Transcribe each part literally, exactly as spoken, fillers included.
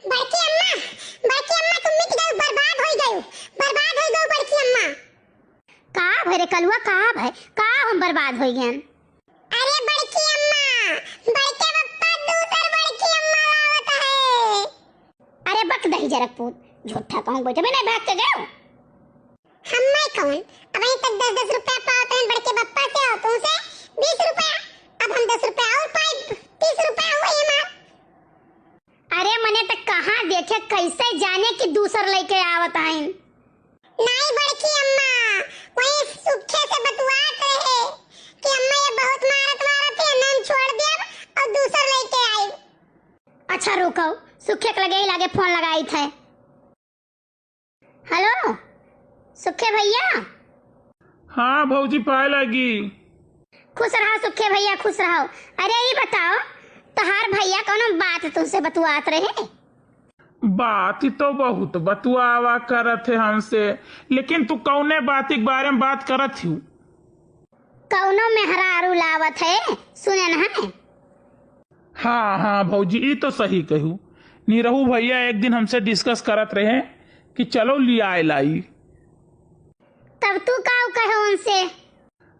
बड़की अम्मा, बड़की अम्मा, तू मिट गयू, बर्बाद होई गयू, बर्बाद होई गयू बड़की अम्मा। का भय रे कलुआ, का भय, का हम बर्बाद होई गयन? अरे बड़की अम्मा, बड़के बप्पा दूसर बड़की अम्मा आवत है। अरे बक दही जरकपूत, झूठा कहूँ बैठे, मैं नहीं भाग के गयो। हम्मे कौन? अबहीं तक दस दस रुपया पावत रहन बड़के बप्पा से और तुमसे बीस रुपया। अब हम दस रुपया और पाई, तीस रुपया हुआ ये मार। अरे मने त कहाँ देखे, कैसे जाने कि दूसर लइके आवत आइन? नाई बड़की अम्मा, वही सुखे से बतुआत रहे कि अम्मा ये बहुत मारत मारत है, हम छोड़ दियब और दूसर लइके आइब। अच्छा रुको, सुखे के लगे ही लागे फोन लगाइत है। हेलो, सुखे भैया। हाँ भौजी, पाए लागी। खुश रहो सुखे भैया, खुश रहो। अरे ई बताओ, तोहार भैया कौनो बात तुमसे बतुआत रहे? बात तो बहुत बतुआवा करत है हमसे, लेकिन तू कौने बात के बारे में बात करत हू? कौनो मेहरारू लावत है, सुने न है। हाँ, हाँ भौजी, ई तो सही कहू। निरहू भैया एक दिन हमसे डिस्कस करत रहे कि चलो लियाए लाई। तब तू का कहे उनसे?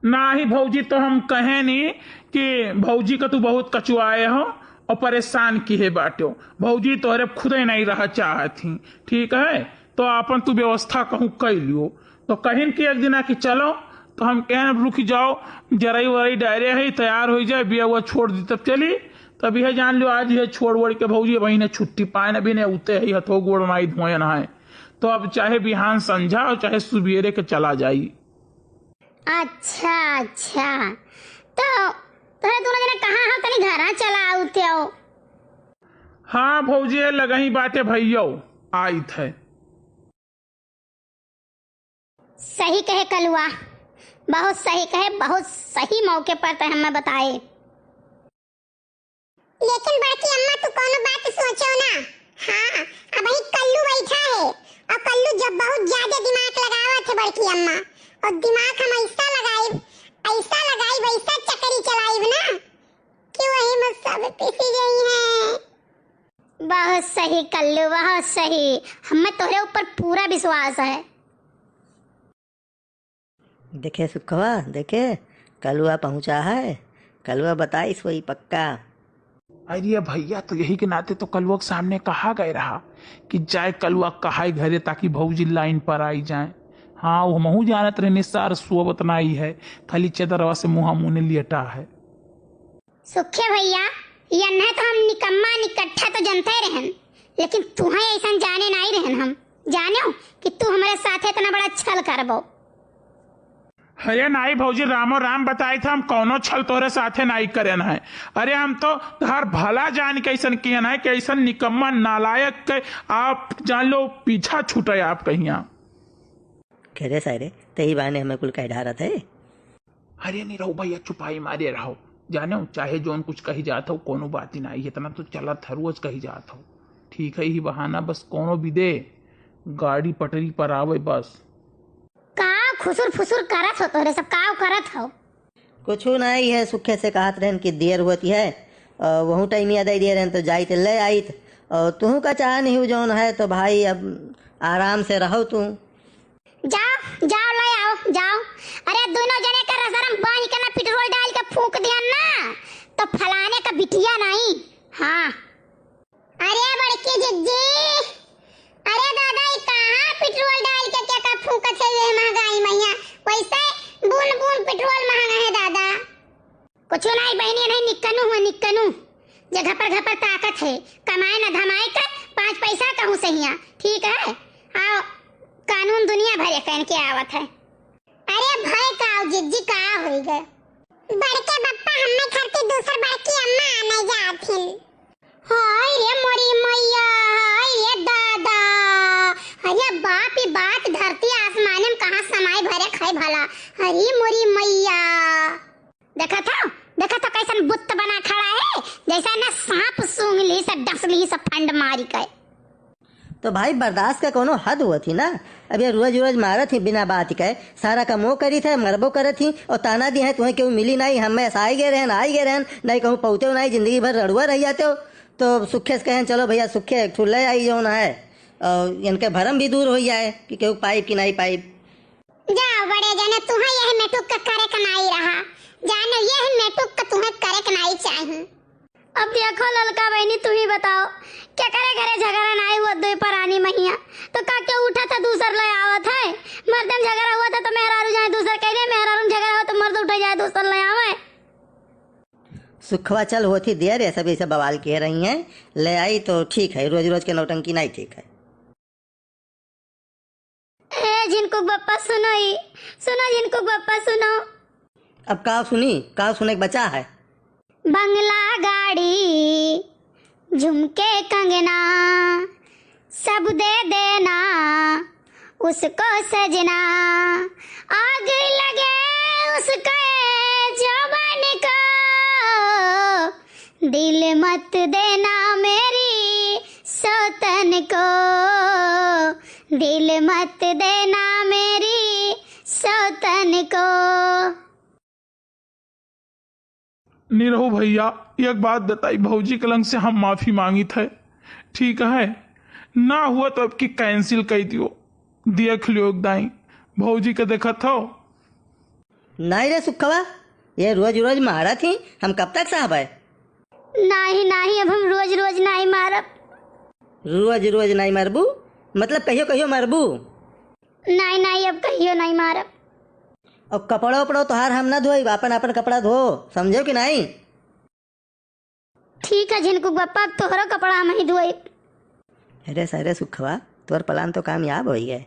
नाही भौजी, तो हम कहे नी कि भौजी का तू बहुत कचुआए हो और परेशान किहे बाट्यो। भौजी तोहरे खुदे नहीं रह चाहत ही, ठीक है, तो आपन तू व्यवस्था कहूँ कई लियो। तो कहिन कि एक दिन आके चलो, तो हम कहन, "अब रुक जाओ, जरई वरई डायरे है, तैयार हो जाए, बिया हुआ छोड़ दी तब चली।" तब यह जान लो, आज यह छोड़ वोड़ के भौजी वहीं ने छुट्टी पाए, अभी ने उते है, हथो गोड़ नाई धोए ना है। तो अब चाहे बिहान संझा और चाहे सुबेरे के चला जाई। अच्छा, अच्छा, तो तोहरे दोनों जने कहाँ हो? तनी घरा चला आउते हो। हाँ भौजी, ये लगही बाटे भैयो, आइत है। सही कहे कलुआ, बहुत सही कहे, बहुत सही मौके पर तै हमें बताए। लेकिन बड़की अम्मा, तू कौनो बात सोचो ना। हाँ, अबही कल्लू बैठा है और कल्लू जब बहुत ज्यादा दिमाग लगावत है बड़की अम्मा, और दिमाग हम ऐसा लगाइब, ऐसा लगाइब, ऐसा चकरी चलाइब ना कि वही में सब पिसी गई हैं। बहुत सही कल्लू, बहुत सही। हमें तोहरे ऊपर पूरा विश्वास है। देखे सुखवा, देखे, कलुआ पहुँचा है, कलुआ बताइस वही पक्का। अरे भैया, तो यही के नाते तो कलुआ के सामने कहा गए रहा कि जाए कलुआ कहाई घरे, ताकि भौजी लाइन पर आई जाए। हाँ, वो महू जानत रहने, सार सोवत नाई है, खाली चदरवा से मुँहा मुँह लेटा है। सुखे भैया, यन्हे तो हम निकम्मा निकट्ठा तो जनते रहन, लेकिन तुहें ऐसन जाने नाई रहन हम। जान्यो कि तू हमरे साथे इतना बड़ा छल करबो। अरे नाई भौजी, रामो राम बताई था, हम कौनो छल तोरे साथे नाई करेन है। अरे हम तो हर भला जान के ऐसन कियन है कि ऐसन निकम्मा नालायक के आप जान लो पीछा छूटे आप कहिया। के रे सारे, तेही बहाने हमें कुल कह ढारत है। अरे नहीं रहो भैया, चुपाई मारे रहो। जाने हो, चाहे जौन कुछ कही जात हो, कोनो बात ही ना, इतना तो चलत है, रोज कही जात हो। ठीक है, ही बहाना बस कोनो भी दे, गाड़ी पटरी पर आवे बस। का खुसुर फुसुर करत हो तोरे सब, का करत हो? कुछ नहीं है, सुखे से कहत रहन कि देर होती है, और वहू टाइम याद आई दे रहन तो जाइत ले आइत, और तुहू का चाह नहीं हो जौन है तो भाई अब आराम से रहो तू। जाओ, जाओ, ले आओ, जाओ। अरे, दोनों जने का रसरम बांध के ना पेट्रोल डाल के फूंक दिया ना, तो फलाने का बिटिया नहीं। हाँ। अरे, बड़की जिज्जी, अरे दादा, ई कहाँ पेट्रोल डाल के क्या का फूंकत है ये महंगाई मैया? वैसे बून बून पेट्रोल महंगा है दादा। कुछ नहीं बहनी, नहीं निक्कनू हुआ, निक्कनू। जे घपर घपर ताकत है, कमाए न धमाए कर, पाँच पैसा कहूँ सहिया, ठीक है? आओ, कानून दुनिया भर एकन के आवत है। अरे भाई, का हो जिज्जी, का होई गए? बड़के बप्पा हमें घर के दूसर बड़की अम्मा आने जात हिन। हाय रे मोरी मैया, हाय रे दादा, अरे बाप, ई बात धरती आसमान में कहाँ समाए भरे खाए भला। अरे मोरी मैया। देखत हो, देखत हो कैसन बुत्त बना खड़ा है, जैसे ना सांप सूंघ ली से, डस ली से फंड मारी के। तो भाई बर्दाश्त का कोनो हद हुआ थी ना। अब ये रोज रोज मारत ही बिना बात के, सारा कमो करी थे, मरबो करत ही, और ताना दी है, तुम्हें क्यों मिली नहीं, हम में आई गए रहन, आई गए रहन, नहीं कहूँ पौते हो नहीं, जिंदगी भर रड़ुआ रह जाते हो। तो सुखे से कहें, "चलो भइया, सुखे एक ठो ले आई जौन है, और इनके भरम भी दूर होइ जाए कि केहू पाइब कि नाहीं पाइब।" जा बड़े जने, तुहें यह मेटुक का करे का नाहीं रहा, जानो यह मेटुक का तुहें करे का नाहीं चाही। अब देखो ललका बहिनी, तू ही बताओ, केकरे घरे झगड़ा नाहीं हुआ दुई परानी महिया, तो का केहू उठा था दूसर ले आवत है? मर्दन झगड़ा हुआ था तो मेहरारू जाए दूसर कह दे, मेहरारू में झगड़ा हुआ तो मर्द उठे जाए दूसर ले आवे। सुखवा चल होती देर, ये सब, ये सब बवाल किए रही हैं, ले आई तो ठीक है, रोज रोज के नौटंकी नाहीं ठीक है। ए झिनकुक बप्पा सुनो ई, सुनो झिनकुक बप्पा सुनो। अब का सुनी, का सुने के बचा है? बंगला गाड़ी झुमके कंगना सब दे देना उसको सजना, आग लगे उसके जवान को, दिल मत देना मेरी सौतन को, दिल मत देना मेरी सौतन को। निरहू भइया, एक बात बताई, भौजी के लंग से हम माफी मांगित है, ठीक है? ना हुआ तो अब की cancel कइ दियो, देख लियो एक दाई, भौजी के देखत हो। नाहीं रे सुखवा, ये रोज रोज मारत ही, हम कब तक सहबै? नाहीं, नाहीं, अब हम रोज रोज नाहीं मारब। रोज रोज नाहीं मरबू? मतलब कहियो कहियो मरबू? नाहीं, नाहीं, अब कहियो नाहीं मारब। और कपड़ा उपड़ा तोहार हम ना धोइब, आपन आपन कपड़ा धो, समझो कि नाहीं? ठीक है झिनकुक बप्पा, अब तोहरो कपड़ा हम ही धोइब। अरे सारे सुखवा, तोर plan तो कामयाब होइ गए।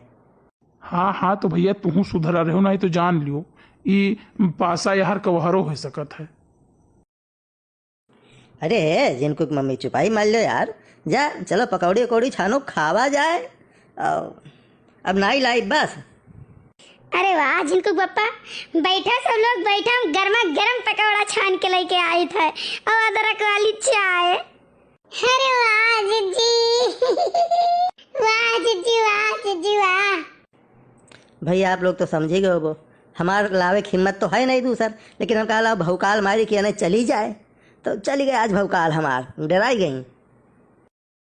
हाँ, हाँ, तो भइया तुहूँ सुधरा रहो, नाहीं तो जान लियो, ई पासा यार कवहरो होइ सकत है। अरे, झिनकुक मम्मी चुपाई मार लो यार। जा, चलो पकौड़ी उकौड़ी छानो, खावा जाए। अ, अब नाहीं लाई बस। अरे वाह, झिनकुक बप्पा, बैठा सब लोग, बैठा, हम गर्मा गर्म पकौड़ा छान के लेके आइत है और अदरक वाली चाय। अरे वाह जिज्जी, वाह जिज्जी, वाह जिज्जी, वाह। भइया, आप लोग तो समझी गए होबो, हमार लावे के हिम्मत तो है नाहीं दूसर, लेकिन हम कहा भौकाल मारी कि एने चली जाए, तो चली गए आज भौकाल हमार, डराई गई।